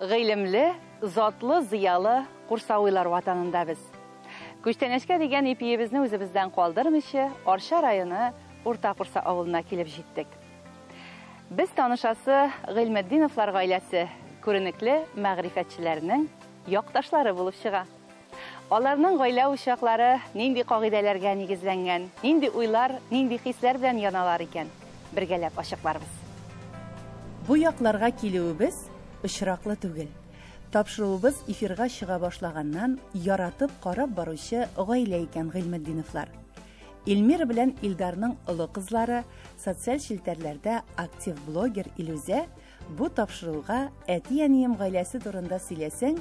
Гыйлемле, затлы, зыялы Курсавыйлар ватанында без. Күчтәнәчкә дигән ипиебезне үзебездән калдырмыйча, Арча районы Урта Курса авылына килеп җиттек. Без танышасы Гыйльметдиновлар гаиләсе күренекле мәгърифәтчеләрнең якташлары булып чыга. Аларның гаилә учаклары нинди кагыйдәләргә нигезләнгән, нинди уйлар, нинди хисләр белән яналар икән, бергәләп ачыкларбыз. Бу якларга килүебез очраклы түгел. Тапшыруыбыз эфирга чыга башлаганнан яратып карап баручы гаилә икән Гыйльметдиновлар. Эльмира белән Илдарның олы кызлары, социаль челтәрләрдә актив блогер Илүзә бу тапшыруга әти-әнием гаиләсе турында сөйләсәң,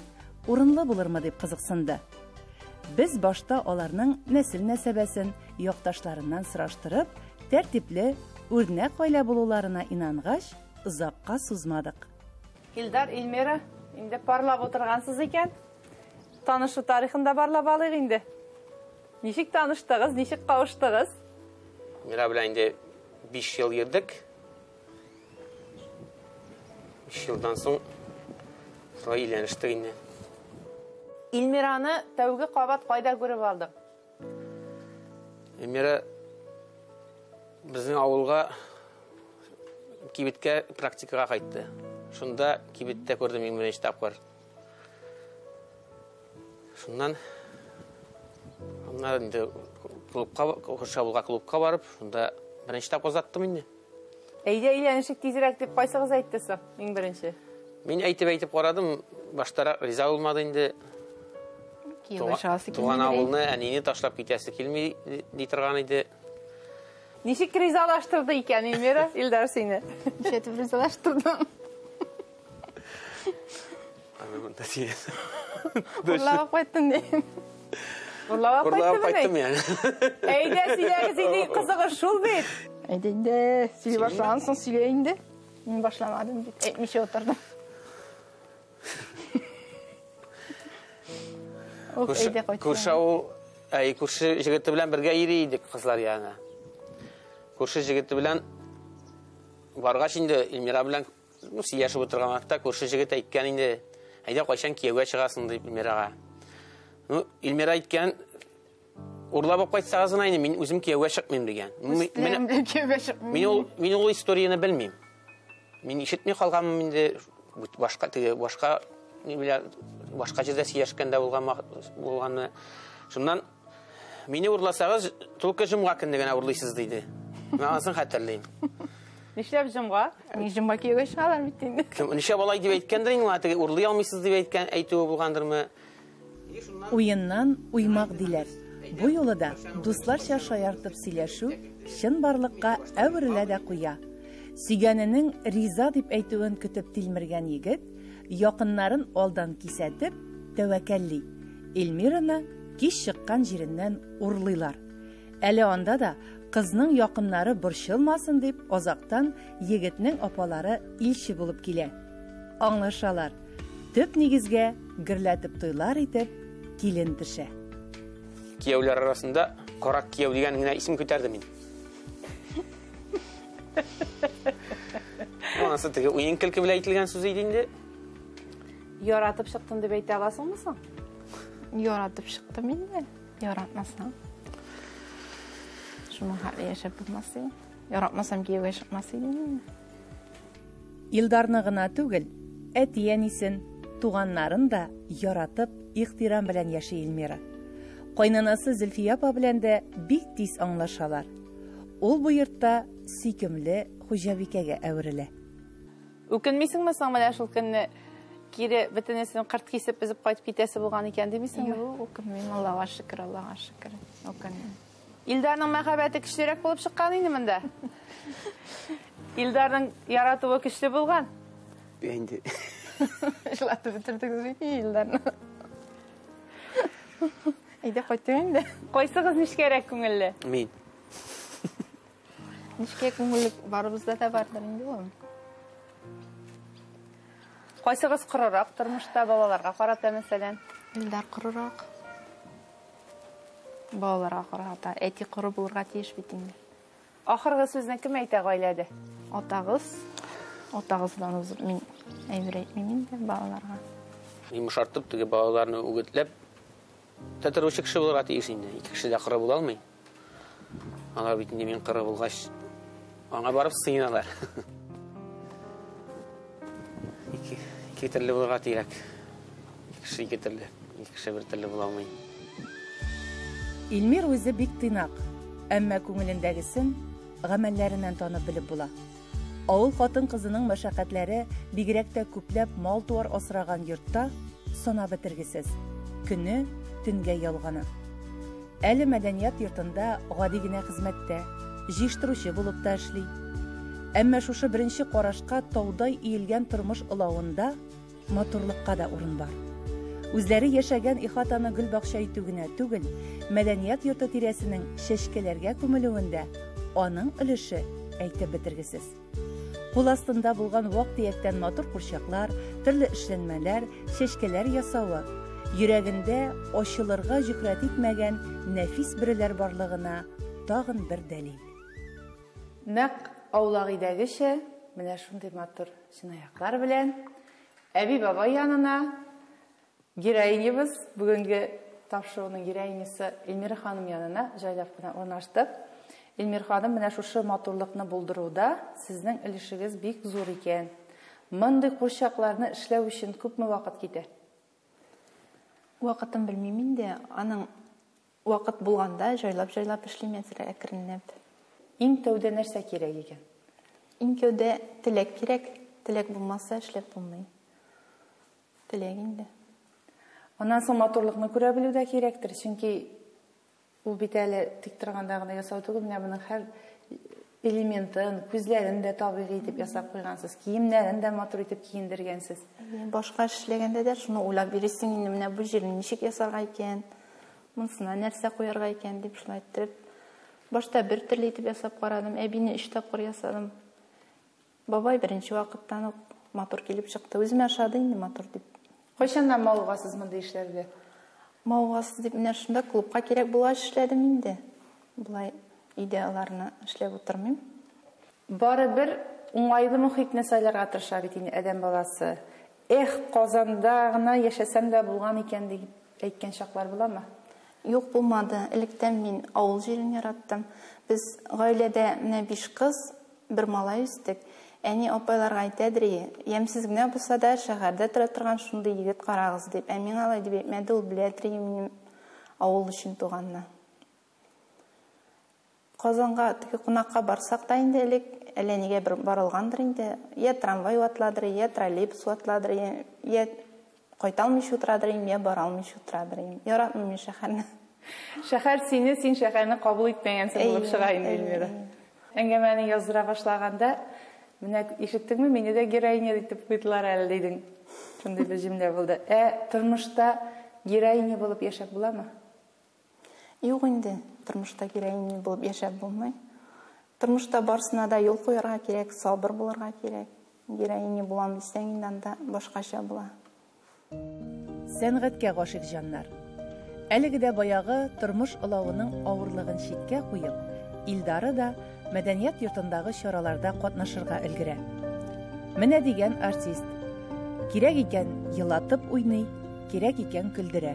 урынлы булырмы дип кызыксынды. Без башта аларның нәсел-нәсәбәсен якташларыннан сораштырып, тәртипле, үрнәк гаилә булуларына инангач, озакка сузмадык. Илдар, Эльмира, инде парлап утыргансыз икән. Танышу тарихын да барлап алыйк инде. Ничек таныштыгыз, ничек кавыштыгыз? Мира белән инде 5 ел йөрдек. 5 елдан соң шулай өйләнештек инде. Эльмираны тәүге кабат кайда күреп алдың? Эльмира безнең авылга кибеткә практикага кайтты. Шунда кибеттә күрдем иң беренче тапкыр. Шуннан аннары инде клубка, Күрше клубка барып, шунда беренче тапкыр озаттым инде. Әйдә өйләнешик тизрәк дип кайсыгыз әйтте соң иң беренче? Мин әйтеп-әйтеп карадым, баштарак риза булмады инде. Туган авылны, әнине ташлап китәсе килми ди торган иде. Ничек ризалаштырды икән Эльмира, Илдар сине? Ничәтеп ризалаштырдың? Аны монда сөйләсәм. Урлап кайттым дим. Урлап Урлап кайттымы? кайттым yani. Әйдә сөйләгез инде, кызыгы шул бит. Әйдә инде, сөйли башлагансың, сөйлә инде. Мин башламадым бит, әйтмичә утырдым. Ох, әйдә кайттым. Күрше авыл, әй, күрше җегете белән бергә йөри идек кызлар янына. Күрше җегете белән баргач инде Эльмира белән, ну, сөйләшеп утырган вакытта күрше җегет әйткән инде, әйдә кайчан кияүгә чыгасың дип Эльмирага. Ну, Эльмира әйткән, урлап алып кайтсагыз гына инде мин үзем кияүгә чыкмыйм дигән. Кияүгә чыкмыйм. Мин ул историяне белмим. Мин ишетми калганмын инде, башка теге, башка ни белә, башка җирдә сөйләшкәндә булганны. Шуннан мине урласагыз, только җомга көнне генә урлыйсыз диде. Мин анысын хәтерлим. Нишләп җомга? Ни җомга кияүгә чыгалар бит инде. Кем, нишләп алай дип әйткәндер инде, теге урлый алмыйсыз дип әйткән, әйтүе булгандырмы? Уеннан уймак диләр. Бу юлы да дусларча шаяртып сөйләшү чынбарлыкка әверелә дә куя. Сөйгәненең риза дип әйтүен көтеп тилмергән егет якыннарын алдан кисәтеп тәвәккәлли. Эльмираны кич чыккан җиреннән урлыйлар. Әле анда да кызның якыннары борчылмасын дип азактан егетнең апалары илче булып килә. Аңлашалар. Төп нигезгә гөрләтеп туйлар итеп килен төшә. Кияүләр арасында карак кияү дигән генә исем күтәрдем мин. Анысы теге уен көлке белән әйтелгән сүз иде инде. Яратып чыктым дип әйтә аласыңмы соң? Яратып чыктым инде. Яратмасам. Шуның хәтле яшәп булмас иде. Яратмасам кияүгә чыкмас идем инде. Илдарны гына түгел, әти-әнисен, туганнарын да яратып, ихтирам белән яши Эльмира. Кайнанасы Зөлфия апа белән дә бик тиз аңлашалар. Ул бу йортта сөйкемле хуҗабикәгә әверелә. Үкенмисеңме соң менә шул көнне кире бөтенесен кырт кисеп өзеп кайтып китәсе булган икән димисеңме? Юк, үкенмим, Аллага шөкер, Аллага шөкер. Үкенмим. Илдарның мәхәббәте көчлерәк булып чыккан инде монда. Илдарның яратуы көчле булган. Инде. Жылатып бетердегез бит Илдарны. Әйдә кайттык инде. Кайсыгыз нечкәрәк күңелле? Мин. Нечкә күңелле барыбызда да бардыр инде ул. Кайсыгыз корырак тормышта балаларга карата мәсәлән? Илдар корырак. Балаларга карата әти коры булырга тиеш бит инде. Ахыргы сүзне кем әйтә гаиләдә? Атагыз. Атагыздан узып мин әйбер әйтмим инде балаларга. Йомшартып, теге балаларны үгетләп тә торучы кеше булырга тиеш инде. Ике кеше дә кыры була алмый. Алар бит инде мин кыры булгач, аңа барып сыеналар. Ике төрле булырга кирәк. Ике кеше ике төрле, ике кеше бер төрле була алмый. Илмир үзе бик тыйнак, әмма күңелендәгесен гамәлләреннән танып белеп була. Авыл хатын-кызының мәшәкатьләре бигрәк тә күпләп мал-туар асраган йортта санап бетергесез. Көне төнгә ялгана. Әле мәдәният йортында гади генә хезмәттә, җыештыручы булып та эшли. Әмма шушы беренче карашка таудай иелгән тормыш олавында матурлыкка да урын бар. Үзләре яшәгән ихатаны гөлбакча итү генә түгел, мәдәният йорты тирәсенең чәчкәләргә күмелүендә аның өлеше әйтеп бетергесез. Кул астында булган вак-төяктән матур курчаклар, төрле эшләнмәләр, чәчкәләр ясавы, йөрәгендә ачылырга җөкрәт итмәгән нәфис бөреләр барлыгына тагын бер дәлил. Нәкъ аулак өйдәгечә, менә шундый матур чынаяклар белән әби-бабай янына героинябыз, бүгенге тапшыруның героинясы Эльмира ханым янына җайлап кына урнаштык. Эльмира ханым, менә шушы матурлыкны булдыруда сезнең өлешегез бик зур икән. Мондый курчакларны эшләү өчен күпме вакыт китә? Вакытын белмим инде. Аның вакыт булганда җайлап-җайлап эшлим әзрәк әкренләп. Иң тәүдә нәрсә кирәк икән? Иң тәүдә теләк кирәк. Теләк булмаса эшләп булмый. Теләк инде. Аннан соң матурлыкны күрә белү дә кирәктер, чөнки ул бит әле тик торганда гына ясау түгел, менә моның һәр элементын, күзләрен дә табигый итеп ясап куйгансыз, киемнәрен дә матур итеп киендергәнсез. Башка эшләгәндә дә шуны уйлап йөрисең инде, менә бу җирне ничек ясарга икән, монысына нәрсә куярга икән дип шулай иттереп. Башта бер төрле итеп ясап карадым, әбине 3 тапкыр ясадым. Бабай беренче вакыттан ук матур килеп чыкты. Үземә ошады инде матур дип. Кайчаннан мавыгасыз мондый эшләргә? Мавыгасыз дип менә шунда клубка кирәк булгач эшләдем инде. Болай өйдә аларны эшләп утырмыйм. Барыбер уңайлы мохитне сайларга тырыша бит инде адәм баласы. Эх, Казанда гына яшәсәм дә булган икән дип әйткән чаклар буламы? Юк, булмады. Электән мин авыл җирен яраттым. Без гаиләдә менә 5 кыз, бер малай үстек. Әни апайларга әйтәдер, ямьсез генә булса да шәһәрдә тора торган шундый егет карагыз дип. Ә миңа алай дип әйтмәде, ул беләдер минем авыл өчен туганны. Казанга теге кунакка барсак та инде элек әллә нигә бер барылгандыр инде. Я трамвай ватыладыр, я троллейбус ватыладыр, я кайта алмыйча утырадыр, я бара алмыйча утырадыр. Яратмыйм мин шәһәрне. Шәһәр сине, син шәһәрне кабул итмәгәнсең булып чыга инде, Эльмира. Әңгәмәне яздыра башлаганда, менә ишеттеңме, мине дә героиня итеп куйдылар әле дидең. Шундый бер җөмлә булды. Ә тормышта героиня булып яшәп буламы? Юк инде, тормышта героиня булып яшәп булмый. Тормышта барысына да юл куярга кирәк, сабыр булырга кирәк. Героиня булам дисәң, инде анда башкача була. Сәнгатькә гашыйк җаннар. Әлеге дә баягы тормыш олавының авырлыгын читкә куеп, Илдары да мәдәният йортындагы чараларда катнашырга өлгерә. Менә дигән артист. Кирәк икән елатып уйный, кирәк икән көлдерә.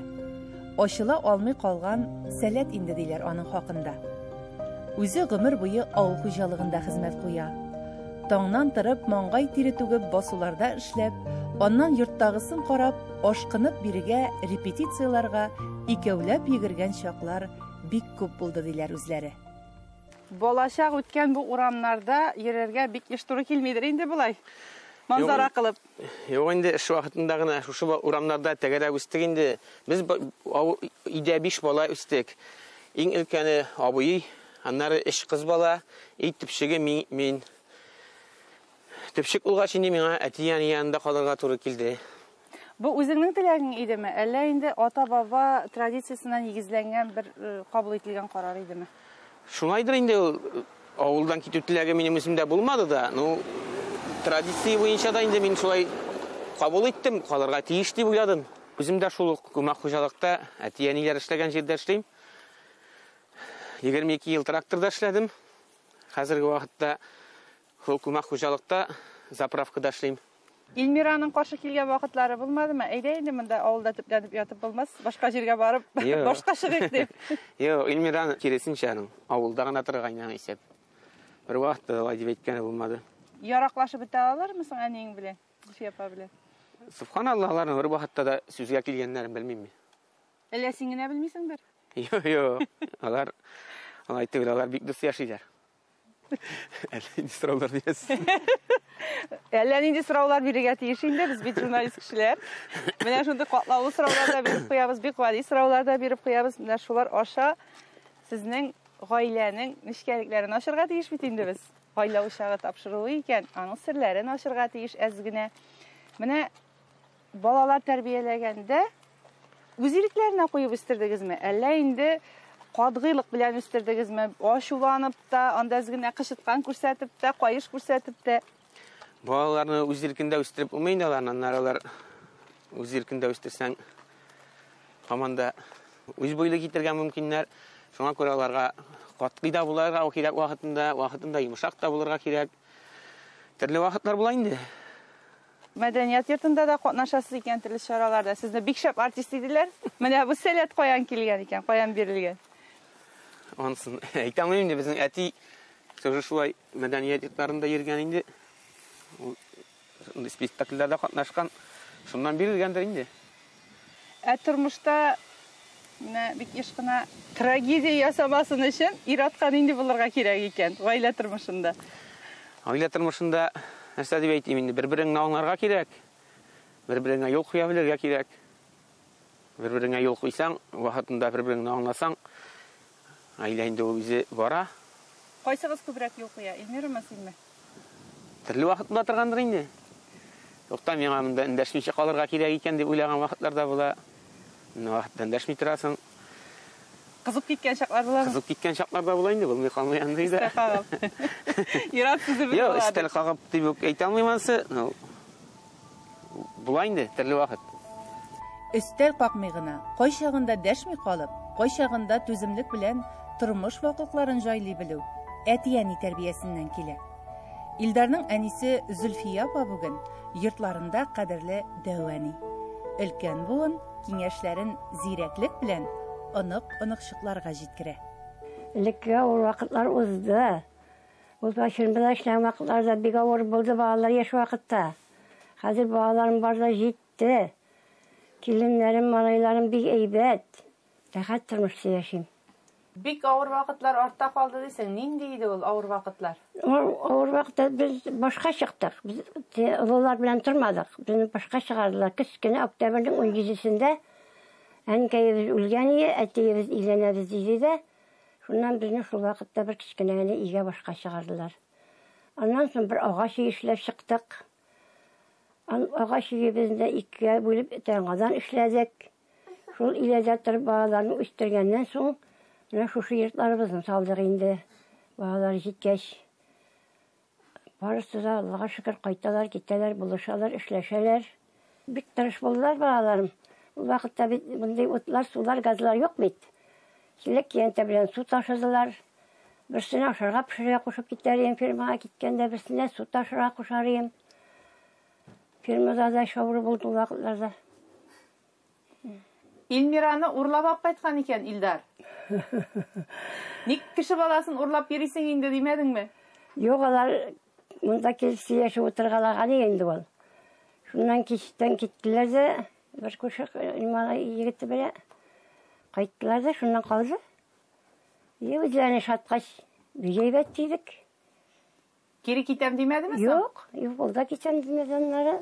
Ачыла алмый калган сәләт инде диләр аның хакында. Үзе гомер буе авыл хуҗалыгында хезмәт куя. Таңнан торып, маңгай тире түгеп басуларда эшләп, аннан йорттагысын карап, ашкынып бирегә репетицияларга икәүләп йөгергән чаклар бик күп булды диләр үзләре. Балачак үткән бу урамнарда йөрергә бик еш туры килмидер инде болай. Манзара кылып. Юк инде, эш вакытында гына шушы урамнарда тәгәрәп үстек инде. Без өйдә 5 бала үстек. Иң өлкәне абый, аннары 3 кыз бала, иң төпчеге мин. Төпчек булгач инде миңа әти-әни янында калырга туры килде. Бу үзеңнең теләгең идеме, әллә инде ата-баба традициясенә нигезләнгән бер кабул ителгән карар идеме? Шулайдыр инде ул, авылдан китү теләге минем үземдә булмады да. Ну, традиция буенча да инде мин шулай кабул иттем, калырга тиеш дип уйладым. Үзем дә шул ук күмәк хуҗалыкта әти-әниләр эшләгән җирдә эшлим. 22 ел тракторда эшләдем. Хәзерге вакытта шул күмәк хуҗалыкта Заправкада эшлим. Илмираның каршы килгән вакытлары булмадымы? Әйдә инде монда авылда төпләнеп ятып булмас, башка җиргә барып, башка чыгыйк дип. Юк, Илмираны киресенчә аның авылда гына торырга инде исәп. Бер вакытта да алай дип әйткәне булмады. Яраклашып бетә алалармы соң әниең белән, Зөлфия апа белән? Субханалла, аларның бер вакытта да сүзгә килгәннәрен белмим мин. Әллә син генә белмисеңдер? Юк, юк. Алар алай түгел, алар бик дус яшиләр. Әллә нинди сораулар бирәсез. Әллә нинди сораулар бирергә тиеш инде, без бит журналист кешеләр. Менә шундый катлаулы сораулар да биреп куябыз, бик гади сораулар да биреп куябыз. Менә шулар аша сезнең гаиләнең нечкәлекләрен ачырга тиеш бит инде без. Гаилә учагы тапшыруы икән, аның серләрен ачырга тиеш әз генә. Менә балалар тәрбияләгәндә үз ирекләренә куеп үстердегезме? Әллә инде катгыйлык белән үстердегезме? Ачуланып та, анда әз генә кычыткан күрсәтеп тә, каеш күрсәтеп тә. Балаларны үз иркендә үстереп булмый инде аларны. Аннары алар үз иркендә үстерсәң, һаман да үз буйлы китергә мөмкиннәр. Шуңа күрә аларга катгый да булырга кирәк вакытында, вакытында йомшак та булырга кирәк. Төрле вакытлар була инде. Мәдәният йортында да катнашасыз икән төрле чараларда. Сезне бик шәп артист диделәр. Менә бу сәләт каян килгән икән, каян бирелгән? Анысын әйтә алмыйм инде, безнең әти тоже шулай мәдәният йортларында йөргән инде. Ул спектакльләрдә катнашкан, шуннан бирелгәндер инде. Ә тормышта менә бик еш кына трагедия ясамасын өчен ир-атка нинди булырга кирәк икән гаилә тормышында? Гаилә тормышында нәрсә дип әйтим инде, бер-береңне аңларга кирәк, бер-береңә юл куя белергә кирәк. Бер-береңә юл куйсаң, вакытында бер-береңне аңласаң, гаилә инде ул үзе бара. Кайсыгыз күбрәк юл куя, Эльмирамы, синме? Төрле вакыт була торгандыр инде. Тукта, миңа монда эндәшмичә калырга кирәк икән дип уйлаган вакытлар да була. Менә вакытта эндәшми торасың. Кызып киткән чаклар буламы? Кызып киткән чаклар да була инде, булмый калмый андый да. Өстәл кагып. Ир-ат сүзе бер Юк, була. Өстәл кагып дип үк әйтә алмыйм анысы. Ну, була инде төрле вакыт. Өстәл какмый гына, кайчагында дәшми калып, кайчагында түземлек белән тормыш ваклыкларын җайлый белү әти-әни тәрбиясеннән килә. Илдарның әнисе Зөлфия апа бүген йортларында кадерле дәү әни. Өлкән буын киңәшләрен зирәклек белән онык-оныкчыкларга җиткерә. Элекке авыр вакытлар узды. Ул фирмада эшләгән вакытларда бик авыр булды балалар яшь вакытта. Хәзер балаларым бар да җитте. Киленнәрем, малайларым бик әйбәт. Рәхәт тормышта яшим. Бик авыр вакытлар артта калды дисең. Нинди иде ул авыр вакытлар? Авыр вакытта без башка чыктык. Без олылар белән тормадык. Безне башка чыгардылар. Кечкенә октябрьнең 17-сендә әнкәебез үлгән иде, әтиебез өйләнәбез диде дә. Шуннан безне шул вакытта бер кечкенә генә өйгә башка чыгардылар. Аннан соң бер агач өй эшләп чыктык. Агач өебезне икегә бүлеп яңадан эшләдек. Шул өйләрдә торып балаларны үстергәннән соң менә шушы йортларыбызны салдык инде. Балалар җиткәч. Барысы да Аллага шөкер кайталар, китәләр, булышалар, эшләшәләр. Бик тырыш булдылар балаларым. Ул вакытта бит мондый утлар, сулар, газлар юк бит. Чиләк көянтә белән су ташыдылар. Берсенә ашарга пешерергә кушып китәр идем, фирмага киткәндә берсенә су ташырга кушар идем. Фирмада да шауры булды ул вакытларда. Эльмираны урлап алып кайткан икән Илдар. Ник кеше баласын урлап йөрисең инде димәдеңме? Юк, алар монда килеп сөйләшеп утыргалаган инде ул. Шуннан кичтән киттеләр дә, бер күрше малай егете белән кайттылар да, шуннан калды. И үзләрен шаткач, бик әйбәт дидек. Кире китәм димәдеме соң? Юк, юк, ул да китәм димәде аннары.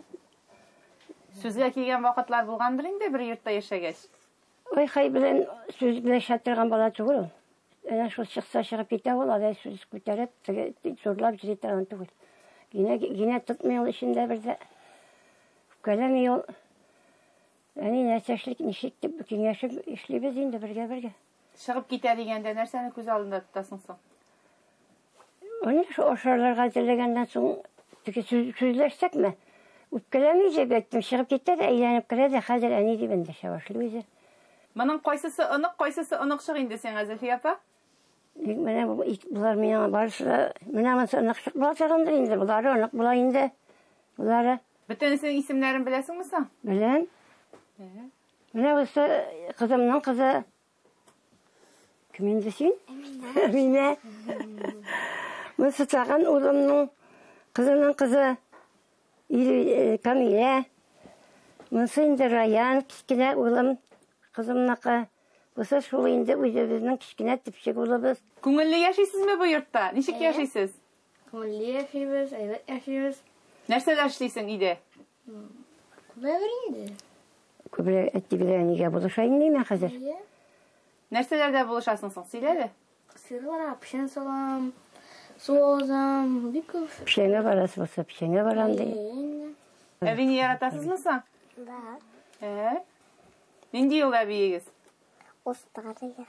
Сүзгә килгән вакытлар булгандыр инде бер йортта яшәгәч. Ой, хай белән сүз белән шатырган бала түгел ул. Әнә шул чыкса чыгып китә ул, алай сүз күтәреп, теге зурлап йөри торган түгел. Генә, генә тотмый ул эчендә бер дә. Үпкәләми ул. Әни нәрсә эшлик, ничек дип киңәшеп эшлибез инде бергә-бергә. Чыгып китә дигәндә нәрсәне күз алдында тотасың соң? Аны шул ашарларга әзерләгәннән соң теге сүзләшсәкме? Үпкәләми дип әйттем, чыгып китә дә әйләнеп керә дә, хәзер әни дип эндәшә башлый үзе. Моның кайсысы онык, кайсысы оныкчык инде сиңа, Зөлфия апа? Ник менә бу болар миңа барысы да, менә монысы оныкчык була торгандыр инде, болары онык була инде. Болары. Бөтенесенең исемнәрен беләсеңме соң? Беләм. Менә бусы кызымның кызы. Кем инде син? Әминә. Монысы тагын улымның кызының кызы. Камилә. Монысы инде Раян, кечкенә улым, кызымныкы. Бусы шул инде үзебезнең кечкенә төпчек улыбыз. Күңелле яшисезме бу йортта? Ничек яшисез? Күңелле яшибез, әйбәт яшибез. Нәрсәләр эшлисең өйдә? Күбәбер инде. Күбрәк әти белән әнигә булыша инде мин хәзер. Нәрсәләрдә булышасың соң? Сөйлә әле. Сыерларга печән салам, су агызам, бик күп. Печәнгә барасы булса, печәнгә барам ди. Әбине яратасызмы соң? Да. Ә? Нинди ул әбиегез? Остария.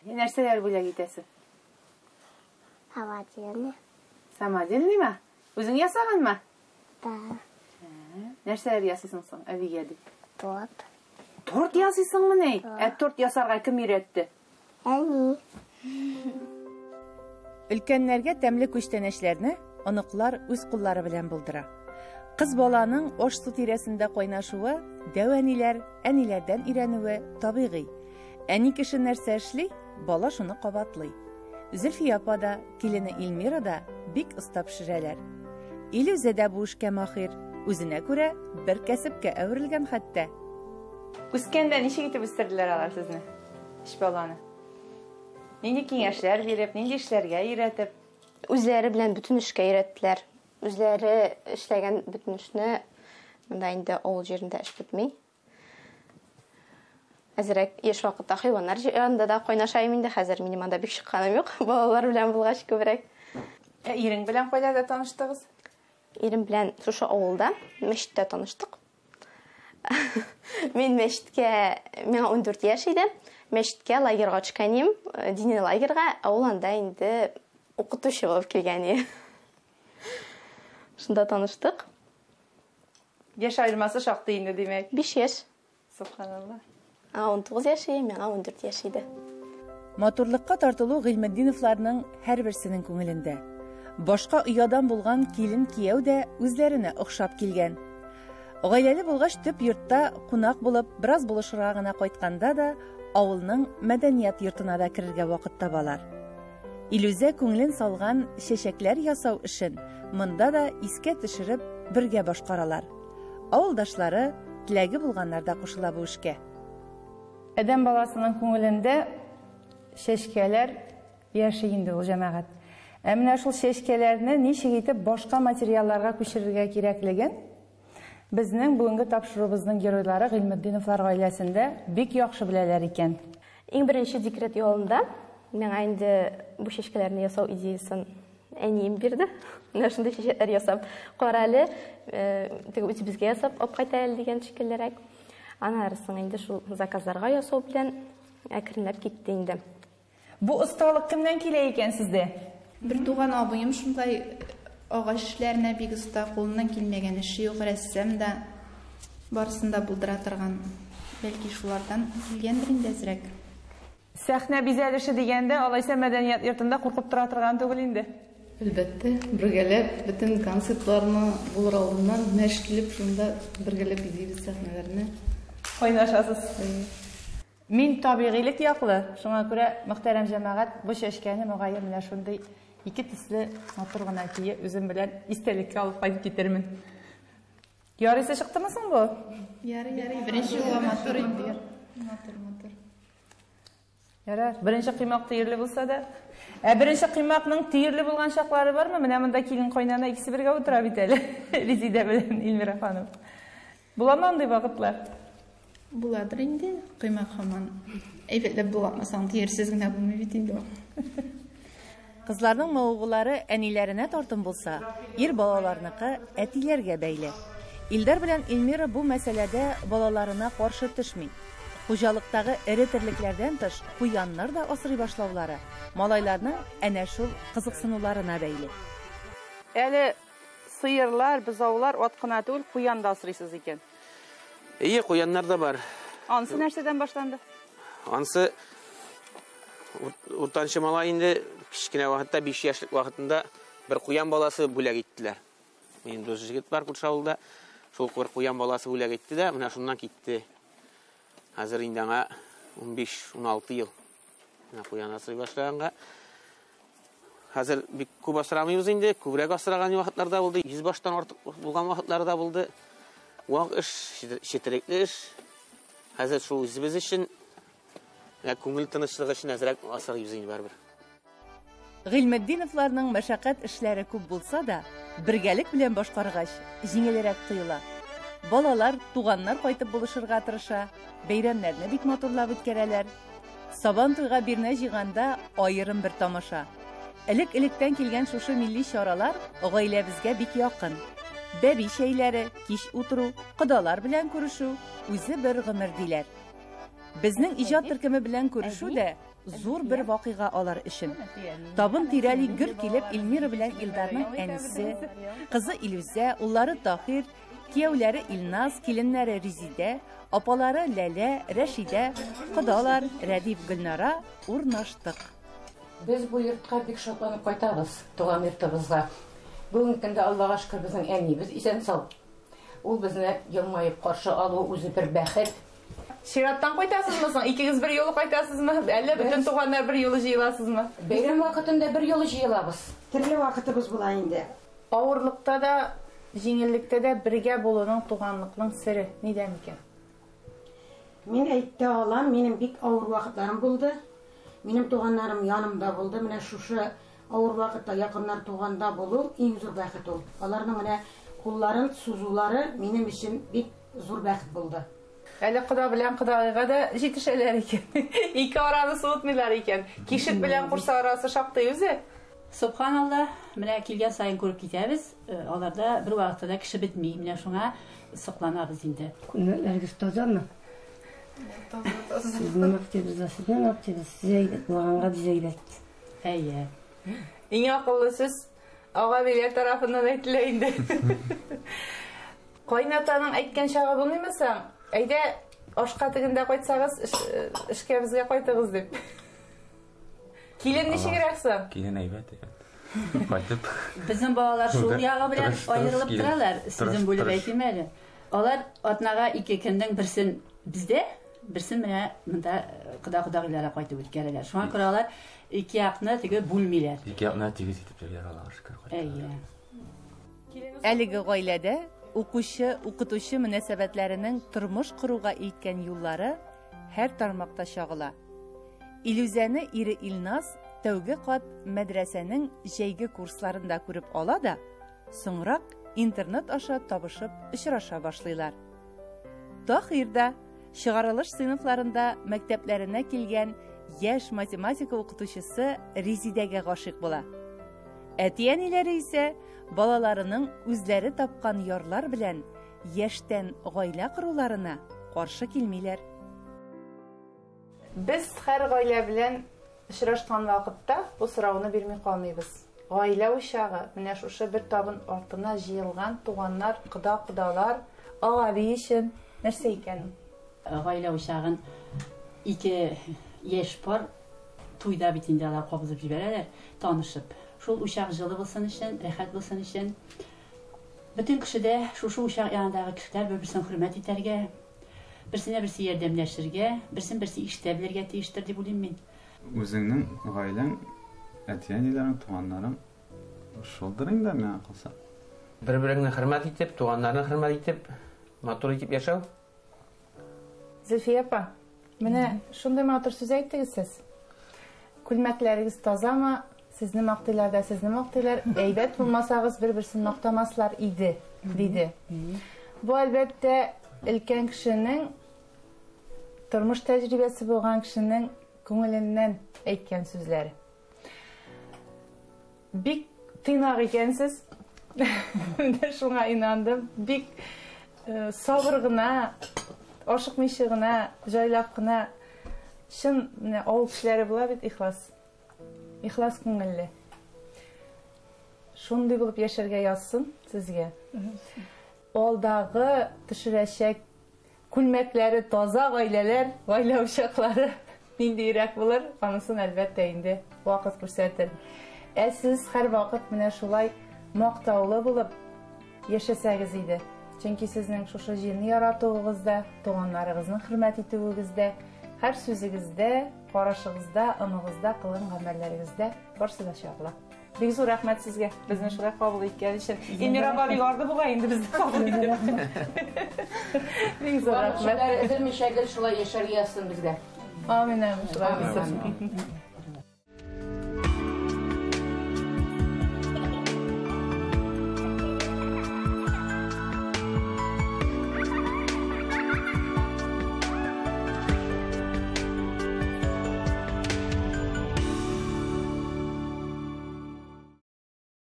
Нәрсәләр бүләк итәсең? Самодельный. Самодельныймы? Үзең ясаганмы? Да. Нәрсәләр ясыйсың соң әбигә дип? Торт. Торт ясыйсыңмыни? Ә торт ясарга кем өйрәтте? Әни. Өлкәннәргә тәмле күчтәнәчләрне оныклар үз куллары белән булдыра. Кыз баланың аш-су тирәсендә кайнашуы, дәү әниләр, әниләрдән өйрәнүе табигый. Әни кеше нәрсә эшли, бала шуны кабатлый. Зөлфия апа да, килене Эльмира да бик оста пешерәләр. Илүзә дә бу эшкә махир, үзенә күрә бер кәсепкә әверелгән хәтта. Үскәндә ничек итеп үстерделәр алар сезне? Өч баланы. Нинди киңәшләр биреп, нинди эшләргә өйрәтеп? Үзләре белән бөтен эшкә өйрәттеләр. Үзләре эшләгән бөтен эшне, монда инде авыл җирендә эш бетми. Әзрәк яшь вакытта хайваннар янында да кайнашайым инде, хәзер минем анда бик чыкканым юк, балалар белән булгач күбрәк. Ә ирең белән кайларда таныштыгыз? Ирем белән шушы авылда, мәчеттә таныштык. Мин мәчеткә, миңа 14 яшь иде, мәчеткә лагерьга төшкән идем, дини лагерьга, ә ул анда инде укытучы булып килгән иде. Шунда таныштык. Яшь аермасы шактый инде, димәк. 5 яшь. Субханалла. Аңа 19 яшь иде, миңа 14 яшь иде. Матурлыкка тартылу Гыйльметдиновларның һәрберсенең күңелендә. Башка оядан булган килен кияү дә үзләренә охшап килгән. Гаиләле булгач төп йортта кунак булып, бераз булышырга гына кайтканда да авылның мәдәният йортына да керергә вакыт табалар. Илүзә күңелен салган чәчәкләр ясау эшен монда да искә төшереп бергә башкаралар. Авылдашлары, теләге булганнар да кушыла бу эшкә. Адәм баласының күңелендә чәчкәләр яши инде ул, җәмәгать. Ә менә шул чәчкәләрне ничек итеп башка материалларга күчерергә кирәклеген безнең бүгенге тапшыруыбызның геройлары Гыйльметдиновлар гаиләсендә бик яхшы беләләр икән. Иң беренче декрет ялында миңа инде бу чәчкәләрне ясау идеясын әнием бирде. Менә шундый чәчәкләр ясап, кара әле, теге үзебезгә ясап алып кайта әле дигән шикеллерәк. Аннары соң инде шул заказларга ясау белән әкренләп китте инде. Бу осталык кемнән килә икән сездә? Бер туган абыем шундай агач эшләренә бик оста, кулыннан килмәгән эше юк, рәссам да барысын да булдыра торган. Бәлки шулардан килгәндер инде әзрәк. Сәхнә бизәлеше дигәндә, алайса мәдәният йортында куркып тора торган түгел инде. Әлбәттә, бергәләп бөтен концертларны булыр алдыннан мәш килеп шунда бергәләп бизибез сәхнәләрне. Кайнашасыз. Мин табигыйлек яклы, шуңа күрә мөхтәрәм җәмәгать бу чәчкәне мөгаен менә шундый ике төсле матур гына кие үзем белән истәлеккә алып кайтып китермен. Ярыйсы чыктымы соң бу? Ярый, ярый, беренче юлга матур инде. Матур, матур. Ярар, беренче коймак төерле булса да. Ә беренче коймакның төерле булган чаклары бармы? Менә монда килен кайнана икесе бергә утыра бит әле. Резидә белән Эльмира ханым. Буламы андый вакытлар? Буладыр инде, коймак һаман. Әйбәтләп буламасаң, төерсез генә булмый бит инде ул. Кызларның мавыгулары әниләренә тартым булса, ир балаларныкы әтиләргә бәйле. Илдар белән Эльмира бу мәсьәләдә балаларына каршы төшми. Хуҗалыктагы эре терлекләрдән тыш куяннар да асрый башлаулары малайларның әнә шул кызыксынуларына бәйле. Әле сыерлар, бозаулар, ат кына түгел, куян да асрыйсыз икән. Ие, куяннар да бар. Ансы нәрсәдән башланды? Ансы уртанчы малай инде кечкенә вакытта, 5 яшьлек вакытында Бер куян баласы бүләк иттеләр. Минем дус җегет бар күрше авылда. Шул бер куян баласы бүләк итте дә, менә шуннан китте. Хәзер инде аңа 15-16 ел. Менә куян асрый башлаганга. Хәзер бик күп асрамыйбыз инде, күбрәк асраган вакытлар да булды, 100 баштан артык булган вакытлар да булды. Вак эш, четерекле эш. Хәзер шул үзебез өчен, күңел тынычлыгы өчен әзрәк асрыйбыз инде барыбер. Гыйльметдиновларның мәшәкать эшләре күп булса да, бергәлек белән башкаргач, җиңелрәк тоела. Балалар, туганнар кайтып булышырга тырыша, бәйрәмнәрне бик матурлап үткәрәләр. Сабан туйга бирнә җыйганда аерым бер тамаша. Элек-электән килгән шушы милли чаралар гаиләбезгә бик якын. Бәби чәйләре, кич утыру, кодалар белән күрешү үзе бер гомер диләр. Безнең иҗат төркеме белән күрешү дә зур бер вакыйга алар өчен. Табын тирәли гөр килеп Эльмира белән Илдарның әнисе, кызы Илүзә, уллары Таһир, кияүләре Илназ, киленнәре Резидә, апалары Ләлә, Рәшидә, кодалар Рәдиф, Гөлнара урнаштык. Без бу йортка бик шатланып кайтабыз, туган йортыбызга. Бүгенге көндә Аллага шөкер безнең әнибез исән-сау. Ул безне елмаеп каршы алу үзе бер бәхет. Чираттан кайтасызмы соң? Икегез бер юлы кайтасызмы? Әллә бөтен туганнар бер юлы җыеласызмы? Бәйрәм вакытында бер юлы җыелабыз. Төрле вакытыбыз була инде. Авырлыкта да, җиңеллектә дә бергә булуның, туганлыкның сере нидән икән? Мин әйтә алам, минем бик авыр вакытларым булды. Минем туганнарым янымда булды. Менә шушы авыр вакытта якыннар туганда булу иң зур бәхет ул. Аларның менә кулларын сузулары минем өчен бик зур бәхет булды. Әле кода белән кодагыйга да җитешәләр икән. Ике араны суытмыйлар икән. Кишет белән Курса арасы шактый үзе. Субханалла, менә килгән саен күреп китәбез. Аларда бер вакытта да кеше бетми. Менә шуңа сокланабыз инде. Күлмәкләрегез тазамы? Таза. Сезне мактыйбыз да, сезне мактыйбыз. Сез әйбәт булганга без әйбәт. Әйе. Иң акыллы сүз ага-биләр тарафыннан әйтелә инде. Кайнатаның әйткән чагы булмыймы соң? Әйдә, ашка тегендә кайтсагыз, эшкә безгә кайтыгыз дип. Килен ничегрәк соң? Килен әйбәт, әйбәт. Кайтып. Безнең балалар шул ягы белән аерылып торалар. Сүзен бүлеп әйтим әле. Алар атнага ике көннең берсен бездә, берсен менә монда кода-кодагыйларга кайтып үткәрәләр. Шуңа күрә алар ике якны теге бүлмиләр. Ике якны тигез итеп йөриләр, Аллага шөкер. Әйе. Әлеге гаиләдә укучы, укытучы мөнәсәбәтләренең тормыш коруга илткән юллары һәр тармакта чагыла. Илүзәне ире Илназ тәүге кат мәдрәсәнең җәйге курсларында күреп ала да, соңрак интернет аша табышып очраша башлыйлар. Таһир да чыгарылыш сыйныфларында мәктәпләренә килгән яшь математика укытучысы Резидәгә гашыйк була. Әти-әниләре исә балаларының үзләре тапкан ярлар белән яшьтән гаилә коруларына каршы килмиләр. Без һәр гаилә белән очрашкан вакытта бу сорауны бирми калмыйбыз. Гаилә учагы менә шушы бер табын артына җыелган туганнар, кода-кодалар, ага-әби өчен нәрсә икән? Гаилә учагын ике яшь пар туйда бит инде алар кабызып җибәрәләр, танышып. Шул учак җылы булсын өчен, рәхәт булсын өчен, бөтен кеше дә шушы учак янындагы кешеләр бер-берсен хөрмәт итәргә, берсенә берсе ярдәмләшергә, берсен берсе ишетә белергә тиештер дип уйлыйм мин. Үзеңнең гаиләң, әти-әниләрең, туганнарың шулдыр инде, миңа калса. Бер-береңне хөрмәт итеп, туганнарны хөрмәт итеп, матур итеп яшәү. Зөлфия апа, менә шундый матур сүз әйттегез сез. Күлмәкләрегез тазамы? Сезне мактыйлар да, сезне мактыйлар. Әйбәт булмасагыз, бер-берсен мактамаслар иде, диде. Бу әлбәттә өлкән кешенең тормыш тәҗрибәсе булган кешенең күңеленнән әйткән сүзләре. Бик тыйнак икәнсез. Менә шуңа инандым. Бик сабыр гына, ашыкмыйча гына, җайлап кына чын менә авыл кешеләре була бит ихлас. Ихлас күңелле. Шундый булып яшәргә язсын сезгә. Алдагы төшерәчәк күлмәкләре таза гаиләләр, гаилә учаклары ниндирәк булыр, анысын әлбәттә инде вакыт күрсәтер. Ә сез һәрвакыт менә шулай мактаулы булып яшәсәгез иде. Чөнки сезнең шушы җирне яратуыгыз да, туганнарыгызны хөрмәт итүегез дә, һәр сүзегездә, карашыгызда, ымыгызда, кылган гамәлләрегездә барсы да чагыла. Бик зур рәхмәт сезгә, безне шулай кабул иткән өчен. Эльмира апа бик арды бугай инде безне кабул итеп. Бик зур рәхмәт. Өзелмичә гел шулай яшәргә язсын безгә. Амин, амин, шулай булсын.